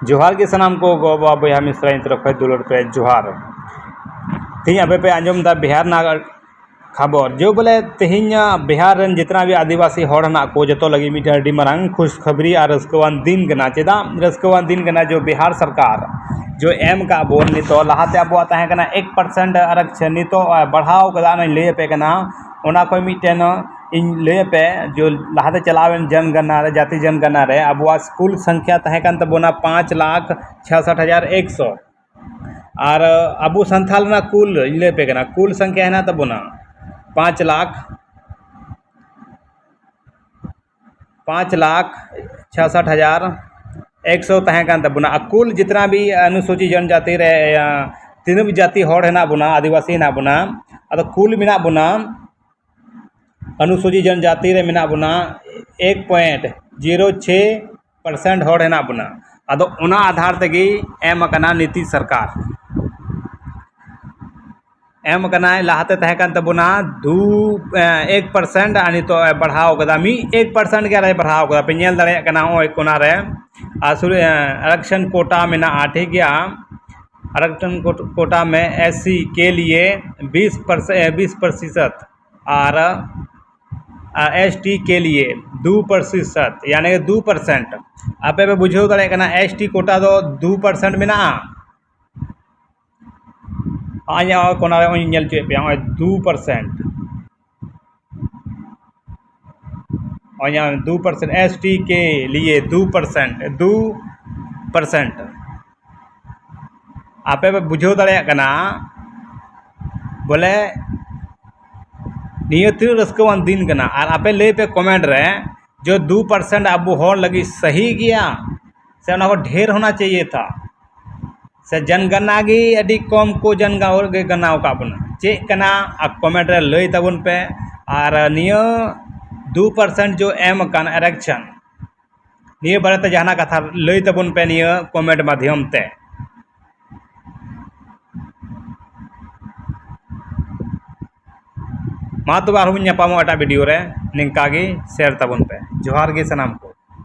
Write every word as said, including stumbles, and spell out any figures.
ᱡᱚᱦᱟᱨ ᱜᱮ ᱥᱟᱱᱟᱢ ᱠᱚ ᱜᱚ ᱵᱟᱵᱟ ᱵᱚᱭᱦᱟ ᱢᱤᱥᱨᱟ ᱤᱧ ᱛᱚᱨᱚᱯ ᱠᱷᱚᱱ ᱫᱩᱞᱟᱹᱲ ᱯᱮ ᱡᱚᱦᱟᱨ᱾ ᱛᱮᱦᱮᱧ ᱟᱯᱮ ᱯᱮ ᱟᱸᱡᱚᱢ ᱮᱫᱟ ᱵᱤᱦᱟᱨ ᱨᱮᱱᱟᱜ ᱠᱷᱚᱵᱚᱨ᱾ ᱡᱚ ᱵᱚᱞᱮ ᱛᱮᱦᱮᱧ ᱵᱤᱦᱟᱨ ᱨᱮᱱ ᱡᱤᱛᱱᱟ ᱵᱷᱤ ᱟᱹᱫᱤᱵᱟᱹᱥᱤ ᱦᱚᱲ ᱦᱮᱱᱟᱜ ᱠᱚ ᱡᱚᱛᱚ ᱞᱟᱹᱜᱤᱫ ᱢᱤᱫᱴᱮᱱ ᱟᱹᱰᱤ ᱢᱟᱨᱟᱝ ᱠᱷᱩᱥᱠᱷᱟᱵᱽᱨᱤ ᱟᱨ ᱨᱟᱹᱥᱠᱟᱹᱣᱟᱱ ᱫᱤᱱ ᱠᱟᱱᱟ᱾ ᱪᱮᱫᱟᱜ ᱨᱟᱹᱥᱠᱟᱹᱣᱟᱱ ᱫᱤᱱ ᱠᱟᱱᱟ? ᱡᱚ ᱵᱤᱦᱟᱨ ᱥᱚᱨᱠᱟᱨ ᱡᱚ ᱮᱢ ᱠᱟᱜ ᱵᱚᱱ ᱱᱤᱛᱚᱜ, ᱞᱟᱦᱟᱛᱮ ᱟᱵᱚᱣᱟᱜ ᱛᱟᱦᱮᱸ ᱠᱟᱱᱟ ᱮᱠ ᱯᱟᱨᱥᱮᱱᱴ ᱟᱨᱟᱠᱥᱚᱱ, ᱱᱤᱛᱚᱜ ᱵᱟᱲᱦᱟᱣ ᱠᱟᱫᱟ᱾ ᱚᱱᱟᱧ ᱞᱟᱹᱭ ᱟᱯᱮ ᱠᱟᱱᱟ, ᱚᱱᱟ ᱠᱷᱚᱱ ᱢᱤᱫᱴᱮᱱ ᱤᱧ ᱞᱟᱹᱭ ᱟᱯᱮ᱾ ᱡᱚ ᱞᱟᱦᱟᱛᱮ ᱪᱟᱞᱟᱣᱮᱱ ᱡᱚᱱᱜᱚᱱᱟ ᱨᱮ, ᱡᱟᱹᱛᱤ ᱡᱚᱱᱜᱚᱱᱟ ᱨᱮ ᱟᱵᱚᱣᱟᱜ ᱥᱠᱩᱞ ᱥᱚᱝᱠᱷᱭᱟ ᱛᱟᱦᱮᱸ ᱠᱟᱱ ᱛᱟᱵᱚᱱᱟ ᱯᱟᱸᱪ ᱞᱟᱠᱷ ᱪᱷᱟᱥᱴ ᱦᱟᱡᱟᱨ ᱮᱠᱥᱚ᱾ ᱟᱨ ᱟᱵᱚ ᱥᱟᱱᱛᱷᱟᱞ ᱨᱮᱱᱟᱜ ᱠᱩᱞ ᱤᱧ ᱞᱟᱹᱭ ᱟᱯᱮ ᱠᱟᱱᱟ, ᱠᱩᱞ ᱥᱚᱝᱠᱷᱭᱟ ᱦᱮᱱᱟᱜ ᱛᱟᱵᱚᱱᱟ ᱯᱟᱸᱪ ᱞᱟᱠᱷ ᱯᱟᱸᱪ ᱞᱟᱠᱷ ᱪᱷᱟᱥᱴ ᱦᱟᱡᱟᱨ ᱮᱠᱥᱚ ᱛᱟᱦᱮᱸ ᱠᱟᱱ ᱛᱟᱵᱚᱱᱟ᱾ ᱟᱨ ᱠᱩᱞ ᱡᱤᱛᱱᱟ ᱵᱷᱤ ᱚᱱᱩᱥᱩᱪᱤ ᱡᱚᱱᱡᱟᱛᱤ ᱨᱮ, ᱟᱸ, ᱛᱤᱱᱟᱹᱜ ᱡᱟᱹᱛᱤ ᱦᱚᱲ ᱦᱮᱱᱟᱜ ᱵᱚᱱᱟ, ᱟᱹᱫᱤᱵᱟᱹᱥᱤ ᱦᱮᱱᱟᱜ ᱵᱚᱱᱟ, ᱟᱫᱚ ᱠᱩᱞ ᱢᱮᱱᱟᱜ ᱵᱚᱱᱟ, ᱚᱱᱩᱥᱩᱪᱤ ᱡᱚᱱᱡᱟᱛᱤ ᱨᱮ ᱢᱮᱱᱟᱜ ᱵᱚᱱᱟ ᱮᱠ ᱯᱚᱭᱮᱱᱴ ᱡᱤᱨᱳ ᱪᱷᱮ ᱯᱟᱨᱥᱮᱱᱴ ᱦᱚᱲ ᱦᱮᱱᱟᱜ ᱵᱚᱱᱟ᱾ ᱟᱫᱚ ᱚᱱᱟ ᱟᱫᱷᱟᱨ ᱛᱮᱜᱮ ᱮᱢ ᱟᱠᱟᱱᱟ ᱱᱤᱛᱤᱥ ᱥᱚᱨᱠᱟᱨ᱾ ᱮᱢ ᱟᱠᱟᱱᱟᱭ, ᱞᱟᱦᱟᱛᱮ ᱛᱟᱦᱮᱸ ᱠᱟᱱ ᱛᱟᱵᱚᱱᱟ ᱫᱩ, ᱮ, ᱮᱠ ᱯᱟᱨᱥᱮᱱᱴ, ᱟᱨ ᱱᱤᱛᱚᱜ ᱮ ᱵᱟᱲᱦᱟᱣ ᱠᱟᱫᱟ, ᱢᱤᱫ ᱮᱠ ᱯᱟᱨᱥᱮᱱᱴ ᱜᱮ ᱟᱨᱮ ᱵᱟᱲᱦᱟᱣ ᱠᱟᱫᱟ᱾ ᱯᱮ ᱧᱮᱞ ᱫᱟᱲᱮᱭᱟᱜ ᱠᱟᱱᱟ ᱱᱚᱜᱼᱚᱭ ᱠᱚᱱᱟ ᱨᱮ, ᱟᱨ ᱥᱩᱨ, ᱮ, ᱟᱨᱟᱠᱥᱚᱱ ᱠᱳᱴᱟ ᱢᱮᱱᱟᱜᱼᱟ, ᱴᱷᱤᱠ ᱜᱮᱭᱟ᱾ ᱟᱨᱟᱠᱥᱚᱱ ᱠᱳᱴ-, ᱠᱳᱴᱟ ᱢᱮ ᱮᱥ ᱥᱤ ᱠᱮ ᱞᱤᱭᱮ ᱵᱤᱥ ᱯᱟᱨᱥᱮᱱᱴ, ᱵᱤᱥ ᱯᱨᱚᱛᱤᱥᱚᱛ, ᱟᱨ, ᱟᱨ ᱮᱥ ᱴᱤ ᱠᱮ ᱞᱤᱭᱮ ᱫᱩ ᱯᱨᱚᱛᱤᱥᱚᱛ, ᱭᱟᱱᱤ ᱠᱤ ᱫᱩ ᱯᱟᱨᱥᱮᱱᱴ᱾ ᱟᱯᱮ ᱯᱮ ᱵᱩᱡᱷᱟᱹᱣ ᱫᱟᱲᱮᱭᱟᱜ ᱠᱟᱱᱟ, ᱮᱥ ᱴᱤ ᱠᱳᱴᱟ ᱫᱚ ᱫᱩ ᱯᱟᱨᱥᱮᱱᱴ ᱢᱮᱱᱟᱜᱼᱟ᱾ ᱱᱚᱜᱼᱚᱭ ᱧᱮᱞ, ᱠᱚᱱᱟ ᱨᱮ ᱱᱚᱜᱼᱚᱭ ᱧᱮᱞ ᱦᱚᱪᱚᱭᱮᱫ ᱯᱮᱭᱟ, ᱱᱚᱜᱼᱚᱭ ᱫᱩ ᱯᱟᱨᱥᱮᱱᱴ᱾ ᱱᱚᱜᱼᱚᱭ ᱧᱮᱞ, ᱫᱩ ᱯᱟᱨᱥᱮᱱᱴ, ᱮᱥ ᱴᱤ ᱠᱮ ᱞᱤᱭᱮ ᱫᱩ ᱯᱟᱨᱥᱮᱱᱴ, ᱫᱩ ᱯᱟᱨᱥᱮᱱᱴ᱾ ᱟᱯᱮ ᱯᱮ ᱵᱩᱡᱷᱟᱹᱣ ᱫᱟᱲᱮᱭᱟᱜ ᱠᱟᱱᱟ ᱵᱚᱞᱮ ᱱᱤᱭᱟᱹ ᱛᱤᱱᱟᱹᱜ ᱨᱟᱹᱥᱠᱟᱹᱣᱟᱱ ᱫᱤᱱ ᱠᱟᱱᱟ᱾ ᱟᱨ ᱟᱯᱮ ᱞᱟᱹᱭ ᱯᱮ ᱠᱚᱢᱮᱱᱴ ᱨᱮ, ᱡᱮ ᱫᱩ ᱯᱟᱨᱥᱮᱱᱴ ᱟᱵᱚ ᱦᱚᱲ ᱞᱟᱹᱜᱤᱫ ᱥᱟᱹᱦᱤ ᱜᱮᱭᱟ ᱥᱮ ᱚᱱᱟ ᱠᱚ ᱰᱷᱮᱨ ᱦᱳᱱᱟ ᱪᱟᱦᱤᱭᱮ ᱛᱷᱟ, ᱥᱮ ᱡᱚᱱᱜᱚᱱᱟ ᱜᱮ ᱟᱹᱰᱤ ᱠᱚᱢ ᱠᱚ ᱡᱚᱱᱜᱚᱱᱟ ᱟᱠᱟᱫ ᱵᱚᱱᱟ? ᱪᱮᱫ ᱠᱟᱱᱟ? ᱟᱨ ᱠᱚᱢᱮᱱᱴ ᱨᱮ ᱞᱟᱹᱭ ᱛᱟᱵᱚᱱ ᱯᱮ᱾ ᱟᱨ ᱱᱤᱭᱟᱹ ᱫᱩ ᱯᱟᱨᱥᱮᱱᱴ ᱡᱚ ᱮᱢ ᱟᱠᱟᱱ ᱟᱨᱟᱠᱥᱚᱱ, ᱱᱤᱭᱟᱹ ᱵᱟᱨᱮᱛᱮ ᱡᱟᱦᱟᱱᱟᱜ ᱠᱟᱛᱷᱟ ᱞᱟᱹᱭ ᱛᱟᱵᱚᱱ ᱯᱮ ᱱᱤᱭᱟᱹ ᱠᱚᱢᱮᱱᱴ ᱢᱟᱫᱽᱫᱷᱚᱢ ᱛᱮ᱾ ᱢᱟ ᱛᱚᱵᱮ ᱟᱨᱦᱚᱸ ᱵᱚᱱ ᱧᱟᱯᱟᱢᱚᱜᱼᱟ ᱮᱴᱟᱜ ᱵᱷᱤᱰᱤᱭᱳ ᱨᱮ, ᱱᱤᱝᱠᱟ ᱜᱮ ᱥᱮᱭᱟᱨ ᱛᱟᱵᱚᱱ ᱯᱮ᱾ ᱡᱚᱦᱟᱨ ᱜᱮ ᱥᱟᱱᱟᱢ ᱠᱚ᱾